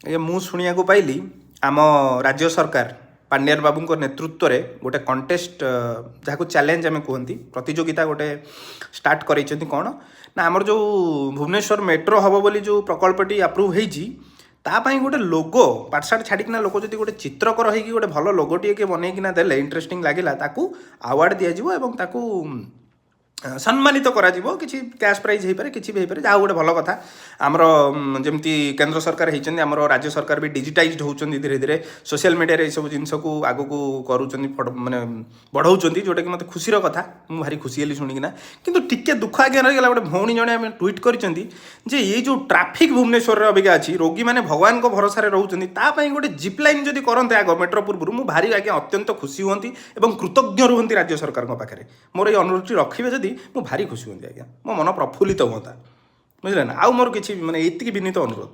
ଆଜ୍ଞା, ମୁଁ ଶୁଣିବାକୁ ପାଇଲି ଆମ ରାଜ୍ୟ ସରକାର ପାଣ୍ଡିଆନ ବାବୁଙ୍କ ନେତୃତ୍ୱରେ ଗୋଟେ କଣ୍ଟେଷ୍ଟ, ଯାହାକୁ ଚ୍ୟାଲେଞ୍ଜ ଆମେ କୁହନ୍ତି, ପ୍ରତିଯୋଗିତା ଗୋଟେ ଷ୍ଟାର୍ଟ କରେଇଛନ୍ତି। କ'ଣ ନା ଆମର ଯେଉଁ ଭୁବନେଶ୍ୱର ମେଟ୍ରୋ ହେବ ବୋଲି ଯେଉଁ ପ୍ରକଳ୍ପଟି ଆପ୍ରୁଭ୍ ହେଇଛି, ତା ପାଇଁ ଗୋଟେ ଲୋଗୋ, ପାଠଶାଠ ଛାଡ଼ିକିନା ଲୋକ ଯଦି ଗୋଟେ ଚିତ୍ରକର ହେଇକି ଗୋଟେ ଭଲ ଲୋଗୋଟିଏ କିଏ ବନେଇକିନା ଦେଲେ, ଇଣ୍ଟରେଷ୍ଟିଂ ଲାଗିଲା, ତାକୁ ଆୱାର୍ଡ଼ ଦିଆଯିବ ଏବଂ ତାକୁ ସମ୍ମାନିତ କରାଯିବ। କିଛି କ୍ୟାସ୍ ପ୍ରାଇଜ୍ ହେଇପାରେ, କିଛି ବି ହେଇପାରେ। ଯାହା ଗୋଟେ ଭଲ କଥା। ଆମର ଯେମିତି କେନ୍ଦ୍ର ସରକାର ହେଇଛନ୍ତି, ଆମର ରାଜ୍ୟ ସରକାର ବି ଡିଜିଟାଇଜ୍ଡ ହେଉଛନ୍ତି ଧୀରେ ଧୀରେ। ସୋସିଆଲ ମିଡ଼ିଆରେ ଏସବୁ ଜିନିଷକୁ ଆଗକୁ କରୁଛନ୍ତି, ମାନେ ବଢ଼ଉଛନ୍ତି, ଯେଉଁଟାକି ମୋତେ ଖୁସିର କଥା। ମୁଁ ଭାରି ଖୁସି ହେଲି ଶୁଣିକିନା। କିନ୍ତୁ ଟିକେ ଦୁଃଖ ଆଜ୍ଞା ରହିଗଲା। ଗୋଟେ ଭଉଣୀ ଜଣେ ଆମେ ଟ୍ୱିଟ୍ କରିଛନ୍ତି ଯେ ଏଇ ଯେଉଁ ଟ୍ରାଫିକ୍ ଭୁବନେଶ୍ୱରରେ ଅବିକା ଅଛି, ରୋଗୀମାନେ ଭଗବାନଙ୍କ ଭରସାରେ ରହୁଛନ୍ତି, ତା ପାଇଁ ଗୋଟେ ଜିପ୍ ଲାଇନ୍ ଯଦି କରନ୍ତେ ଆଗ ମେଟ୍ରୋ ପୂର୍ବରୁ, ମୁଁ ଭାରି ଆଜ୍ଞା ଅତ୍ୟନ୍ତ ଖୁସି ହୁଅନ୍ତି ଏବଂ କୃତଜ୍ଞ ରୁହନ୍ତି ରାଜ୍ୟ ସରକାରଙ୍କ ପାଖରେ। ମୋର ଏଇ ଅନୁରୋଧଟି ରଖିବେ ଯଦି, ମୁଁ ଭାରି ଖୁସି ହୁଅନ୍ତି ଆଜ୍ଞା, ମୋ ମନ ପ୍ରଫୁଲ୍ଲିତ ହୁଅନ୍ତା, ବୁଝିଲେ ନା? ଆଉ ମୋର କିଛି ମାନେ ଏତିକି ବିନୀତ ଅନୁରୋଧ।